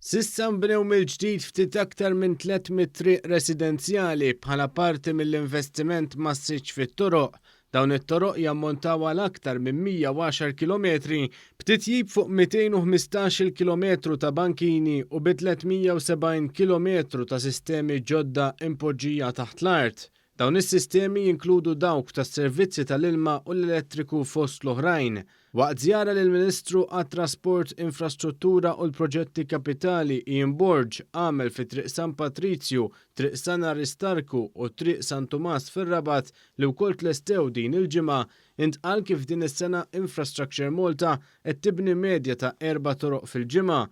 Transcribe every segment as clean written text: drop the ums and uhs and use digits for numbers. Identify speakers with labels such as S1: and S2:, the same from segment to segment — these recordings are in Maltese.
S1: S'issa nbnew mill-ġdid ftit aktar minn 300 triq residenzjali bħala parti mill-investiment massiċ fit-toroq. Dawn it-toroq jammontaw għal aktar minn 110 kilometri b'titjib fuq 215-il kilometru ta' bankini u bi 370 kilometru ta' sistemi ġodda impoġġija taħt l-art. Dawn is-sistemi jinkludu dawk tas-servizzi tal-ilma u l-elettriku fost l-oħrajn. Waqt żjara li l-Ministru għat-Trasport, Infrastruttura u l-Proġetti Kapitali Ian Borg għamel fi Triq San Patrizju, Triq San Aristarku u Triq San Tumas fir-Rabat li wkoll tlestew din il-ġimgħa, intqal kif din is-sena Infrastructure Malta qed tibni medja ta' erba' toroq fil-ġimgħa.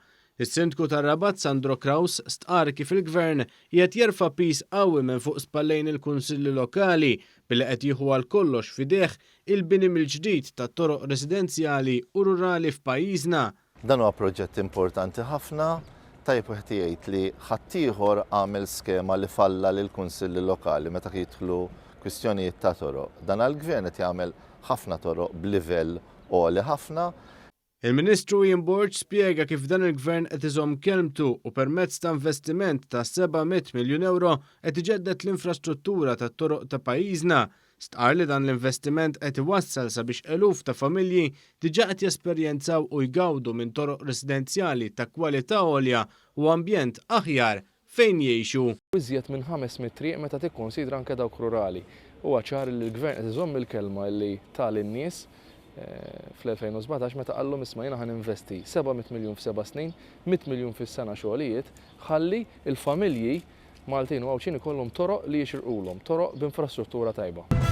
S1: Is-Sindku tar-Rabat Sandro Craus stqarr kif il-Gvern qiegħed jerfa' piż qawwi minn fuq spallejn il-Kunsilli Lokali billi qed jieħu għal kollox f'idejh il-bini mill-ġdid ta' toroq residenzjali u rurali f'pajjiżna.
S2: Dan huwa proġett importanti ħafna. Tajjeb wieħed jgħid li ħaddieħor għamel skema li falla lill-Kunsilli Lokali meta jidħlu kwistjonijiet ta' toroq. Dan għall-Gvern qed jagħmel ħafna toroq b'livell għoli ħafna.
S1: Il-Ministru Ian Borg spjega kif dan il-Gvern qed iżomm kelmtu u permezz ta' investiment ta' 700 miljun ewro qed iġedded l-infrastruttura tat-toroq ta' pajjiżna. Stqarr li dan l-investiment qed iwassal sabiex eluf ta' familji diġà qed jesperjenzaw u jgawdu minn toroq residenzjali ta' kwalità għolja u ambjent aħjar fejn jgħixu.
S3: Iżjed minn 500 triq meta tikkonsidra anke dawk rurali. Huwa ċar li l-Gvern qed iżomm il-kelma li ta lin-nies fl-2017 meta qallhom isma' jiena ħa ninvesti 700 miljun f'seba' snin, 100 miljun fis-sena xogħlijiet, ħalli l-familji Maltin u Għawdxin ikollhom toroq li jixirqulhom, toroq b'infrastruttura tajba.